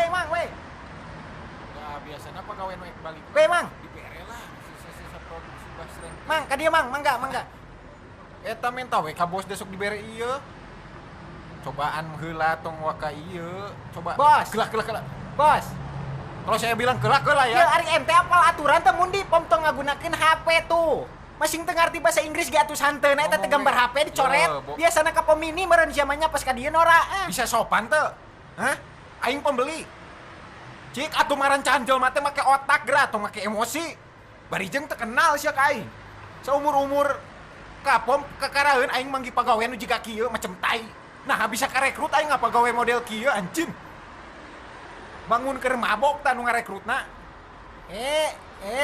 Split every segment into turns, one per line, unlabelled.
We mang we.
Ya biasana pagawe nu ek balik.
We mang.
Dibere lah sisa-sisa produksi basreng.
Mang ka dieu mang, mangga mangga.
Eta menta we ka bos desok dibere ieu. Cobaan heula tong waka ieu. Coba.
Bos.
Kelah kelah kelah.
Bos.
Kalau saya bilang kelah kelah ya.
Ya ari ente apal aturan teh mun di pom tong ngagunakeun HP tuh. Masing teu ngarti bahasa Inggris ge atuh santeuna eta teh gambar HP dicoret. Biasana ka pom ini meureun sia pas ka dieu nora.
Bisa sopan teu? Hah? Aing pembeli. Cik atuh marancahan jelema teh make otak geura tong make emosi. Bari jeung teu kenal sia ka aing. Saumur-umur ka pom kakaraeun aing manggih pagawean nu jiga kieu macem tai. Nah bisa karekrut aing ngapagawe model kieu anjing. Bangun keur mabok tah nu ngarekrutna.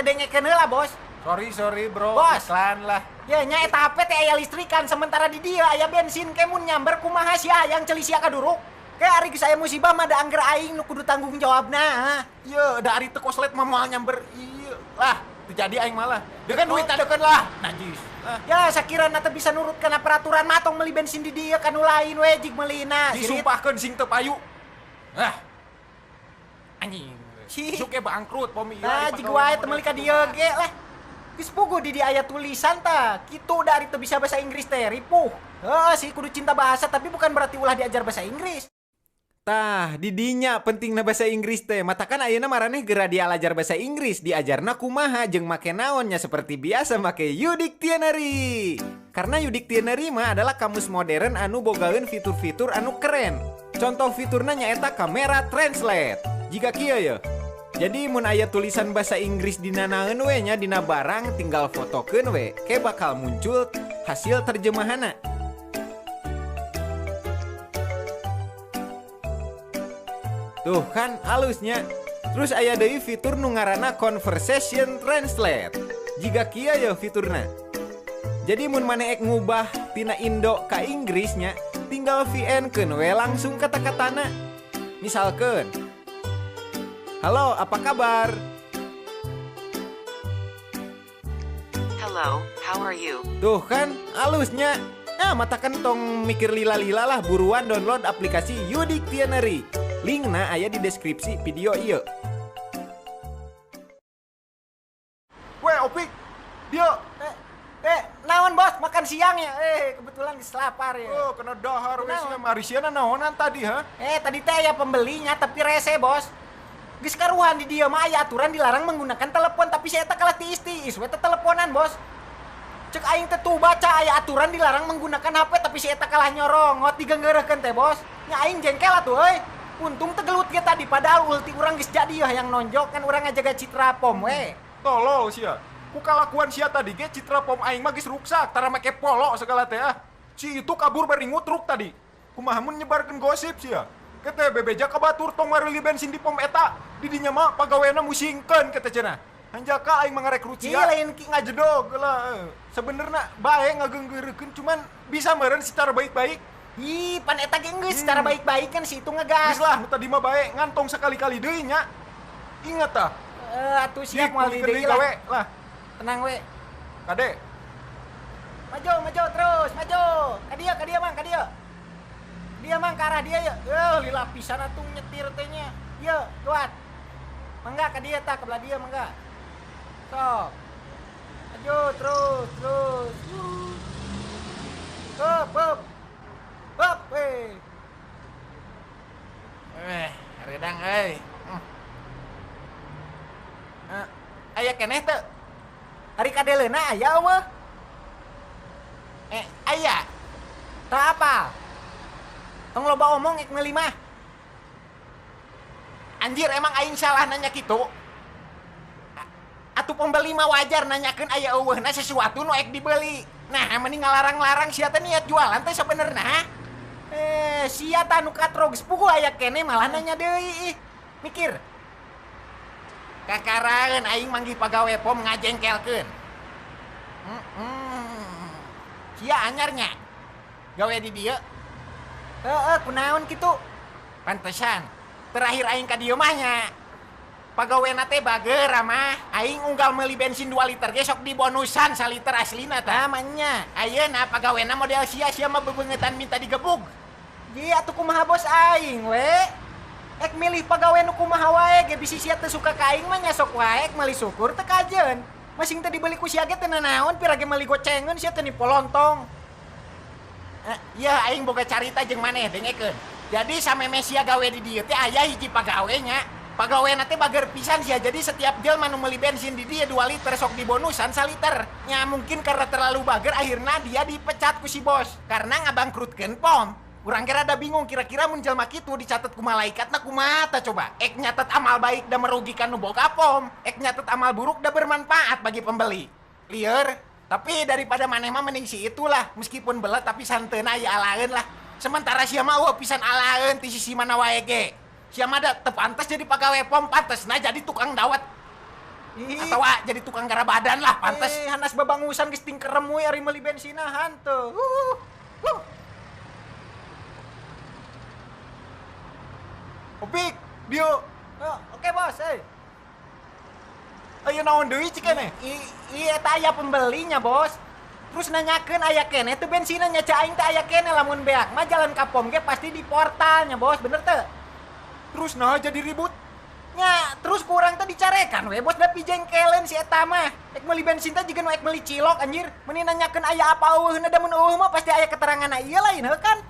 Dengekeun heula bos.
Sorry bro.
Bos.
Iklan lah.
Ya nya eta HP teh aya listrikan sementara di dieu aya bensin ke mun nyamber kumaha sia hayang ceuli sia kaduruk. Ke ari geus aya musibah mah da angger aing nu kudu tanggung jawabna.
Ieu da ari teu koslet mah moal nyamber ieu. Lah, teu jadi aing malah. Deukeun duit tadeukeun lah. Najis.
Ya sakirana teu bisa nurut kana peraturan mah tong meuli bensin di dieu ka nu lain we jig meulina.
Disumpahkeun sing teu payu. Ah. Anjing. Suke bangkrut pom ieu.
Nah, jig wae teu meuli ka dieu ge lah. Geus puguh di dieu aya tulisan tah. Kitu da ari teu bisa bahasa Inggris teh ripuh. Heeh sih kudu cinta bahasa tapi bukan berarti ulah diajar bahasa Inggris.
Tah, didinya pentingna bahasa Inggris teh. Matakan ayeuna maraneh geura dialajar bahasa Inggris, diajarna kumaha jeung make naonnya seperti biasa make Udictionary. Karena Udictionary mah adalah kamus modern anu bogaeun fitur-fitur anu keren. Contoh fiturna nyaeta kamera translate. Jika kieu ye. Jadi mun aya tulisan bahasa Inggris dina naeun we nya dina barang tinggal fotokeun we, ke bakal muncul hasil terjemahanna. Tuh kan halusnya. Terus aya deui fitur nu ngaranna conversation translate. Jiga kieu ye fiturna. Jadi mun maneh ek ngubah tina Indo ka Inggrisnya, tinggal VN-keun we langsung kata-katana. Misalkeun, halo, apa kabar?
Hello, how are you?
Tuh kan halusnya. Nah, matakan tong mikir lila-lila lah, buruan download aplikasi Udictionary. Linkna aya di deskripsi video ieu. Weh, Opik. Dia
naon bos, makan siang ya? Kebetulan geus lapar ya.
Oh, kena dahar we sia mari sia naonan tadi ha?
Tadi teh aya pembelinya tapi rese, bos. Geus karuhan di dieu mah aya aturan dilarang menggunakan telepon tapi saya teh kalah tiis-tiis we teh teleponan, bos. Cek aing teh tuh baca aya aturan dilarang menggunakan HP tapi si eta kalah nyorongot digenggeurekeun teh, bos. Nya aing jengkel atuh euy. Untung tegelut ge tadi padahal ulti urang geus jadi yang nonjok kan urang ngajaga citra pom we.
Tolol sia. Ku kalakuan sia tadi ge citra pom aing mah geus ruksak tara make polo segala teh ah. Si itu kabur bari ngutruk tadi. Kumaha mun nyebarkeun gosip sia. Kete bebeja ka batur tong mareuli bensin di pom eta. Di dinya mah pagawena musingkeun kete cenah. Hanjaka aing mah ngarekrut sia.
Lain
ki ngajedog lah. Sebenerna bae ngageunggeurekeun cuman bisa meureun secara baik-baik.
Ih, pan eta ge geus secara baik-baik kan si itu ngegas.
Geus lah, nu tadi mah bae ngantong sekali-kali deui nya. Ingat tah.
Atuh siap moal deui lah.
Lah.
Tenang we.
Kade.
Maju, maju terus, maju. Ka dieu mang, ka dieu. Dia mang ke arah dia ya. Lila pisan atuh nyetir teh nya. Ieu, kuat. Mangga ka dieu tah, ka belah dieu mangga. Sok. Maju terus, terus. Hop, hop. Hop, eh.
Redang euy. Aya keneh teu?
Ari kadeleuna aya eueuh?
Aya.
Tah apa? Tong loba omong ek meuli mah.
Anjir emang aing salah nanya kitu? Atuh pembeli mah wajar nanyakeun aya eueuhna sesuatu nu ek dibeli. Nah, mending ngalarang-larang sia teh niat jualan teh sabenerna.
Sia tah nu katro geus puguh aya keneh malah nanya deui ih. Mikir.
Kakaraeun aing manggih pagawe pom ngajengkelkeun. Sia anyarnya. Gawe di dieu.
Heeh, kunaon kitu?
Pantesan. Terakhir aing ka dieu mah nya. Pagawena teh bager mah. Aing unggal meuli bensin 2 liter ge sok dibonusan saliter aslina tah.
Manya.
Ayeuna pagawena model sia-sia mah bebeungetan minta digebug.
Ji atuh kumaha bos aing we? Ek milih pagawe nu kumaha wae ge bisi sia teu suka ka aing mah nya sok wae ek meuli syukur teu kajeun. Masing teu dibeli ku sia ge teu nanaon pira ge meuli gocengeun sia teu nipolontong. Ya aing boga carita jeung maneh dengekeun. Jadi sameme sia gawe di dieu teh aya hiji pagawe nya. Pagawena teh bager pisan sia, jadi setiap jelema nu meuli bensin di dieu 2 liter sok dibonusan saliter. Nya mungkin karena terlalu bager akhirna dia dipecat ku si bos karena ngabangkrutkeun pom. Urang ge rada bingung kira-kira mun jelema kitu dicatet ku malaikatna kumaha tah coba. Ek nyatet amal baik da merugikan nu boga pom, ek nyatet amal buruk da bermanfaat bagi pembeli. Lieur. Tapi daripada maneh mah mending si itulah, meskipun belet tapi santeuna aya alaeun lah. Sementara sia mah eueuh pisan alaeun ti sisi mana wae ge. Sia mah da teu pantes jadi pagawe pom, pantesna jadi tukang dawet. Atawa jadi tukang garabadan lah pantes. Hanas babangusan geus tingkerem we ari meuli bensina hanteu.
Opik, dieu.
Oke bos, euy.
Ayo naon deui cik keneh?
Iya eta aya pembelinya bos. Terus nanyakeun aya keneh teu bensinna nya cek aing teh aya keneh lamun beak mah jalan ka pom ge pasti di portalnya bos, bener teu?
Terus nah jadi ribut.
Nya, terus kurang teh dicarekan we bos da pijengkeleun si eta mah. Ek meuli bensin teh jiga nu ek meuli cilok anjir. Meuni nanyakeun aya apa eueuhna da mun eueuh mah pasti aya keteranganna ieu lain heuh kan?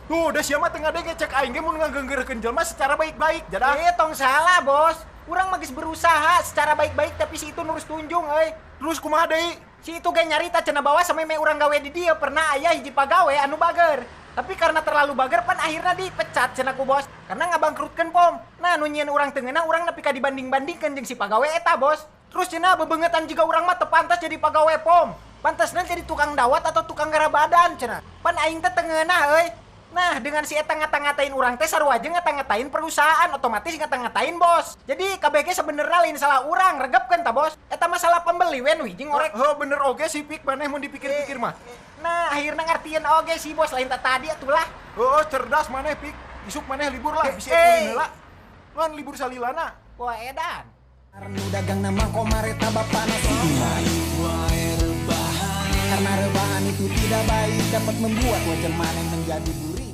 Tuh, da sia mah teu ngadenge cek aing ge mun ngageunggeurkeun jelema secara baik-baik jadah.
Tong salah bos. Urang mah geus berusaha secara baik-baik tapi si itu nurus tunjung euy.
Terus kumaha deui?
Si itu ge nyarita cenah bawa sameme urang gawe di dieu pernah aya hiji pagawe anu bager. Tapi karena terlalu bager pan akhirna dipecat cenah ku bos karena ngabangkrutkeun pom. Nah nu nyieun urang teu ngeunah urang nepi ka dibanding-bandingkeun jeung si pagawe eta bos. Terus cenah bebeungetan jiga urang mah teu pantas jadi pagawe pom. Pantasna jadi tukang dawat atau tukang garabadan cenah. Pan aing teh teu ngeunah euy. Nah, dengan si eta ngata-ngatain urang teh sarua aja ngata-ngatain perusahaan, otomatis ngata-ngatain bos. Jadi KBG sebenarnya lain salah urang, regepkeun ta bos. Eta masalah pembeli we nu hiji ngorek.
Heuh bener oge sih Pik, maneh mun dipikir-pikir mah.
Nah, akhirnya ngartieun oge si bos lain tadi atulah.
Heuh, cerdas maneh Pik. Isuk maneh libur lah, bisi ulin heula. Ngan libur salilana.
Wah edan.
Nu dagang nama komareta bapana rebahan. Karena rebahan itu tidak baik dapat membuat wajah maneh menjadi burik.